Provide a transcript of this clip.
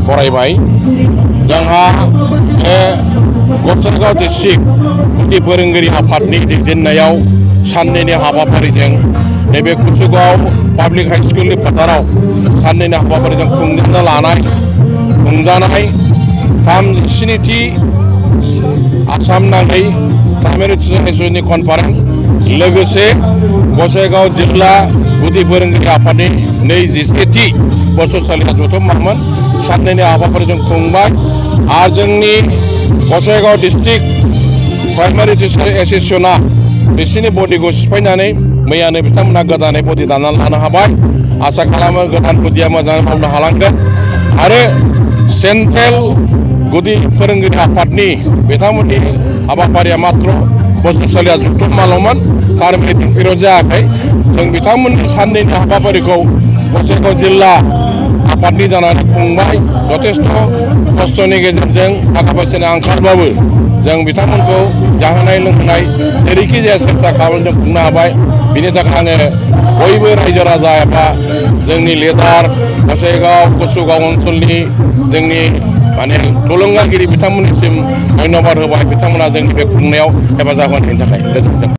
बरायबाय जोंहा गसाइगाव डिस्ट्रिक्ट गुदि फोरोंगिरि आफादनि दैदेननायाव साननैनि हाबाफारिजों नैबे कुसुगाव पाब्लिक हाई स्कुलनि फोथाराव साननैनि हाबाफारिजों खुंजानाय 37थि आसाम नाङै प्राइमारि टिचार एसोसिएशननि कनफारेन्स लोगोसे गसाइगाव जिल्ला गुदि फोरोंगिरि आफादनि 21थि बोसोरसालिया जथुम्मामोन साननैनि हाबाफारिजों खुंबाय आरो जोंनि गसाइगाव डिस्ट्रिक्ट प्राइमारि टिचार एसोसिएशना बिसोरनि बडिखौ सिफायनानै मैयानो बिथांमोना गोदानै बडि दानानै लानो हाबाय। आसा खालामो गोदान बडिया मोजाङै मावनो हालांगोन आरो सेन्ट्रेल गुदि फोरोंगिरि आफादनि बिथांमोननि हाबाफारिया मात्र बोसोरसालिया जथुम्माल'मोन कार मिटिं पिरियड जायाखै। जों बिथांमोननि साननैनि हाबाफारिखौ गसाइगाव जिल्ला आफादनि जानानै खुंबाय। जथेस्थ' खस्थ'नि गेजेरजों थाखा फैसानि आंखालबाबो जों बिथांमोनखौ जाहोनाय लोंहोनाय जेरैखि जाया सेस्था खालामनानै जों खुंनो हाबाय। बिनि थाखाय आङो बयबो रायजो राजा एबा जोंनि लिडार गसाइगाव कुसुगाव ओनसोलनि जोंनि थुलुंगागिरि बिथांमोननिसिम धन्यबाद होबाय। बिथांमोना जोंनि बे खुंनायाव हेफाजाब होनायनि थाखाय गोजोन्थों।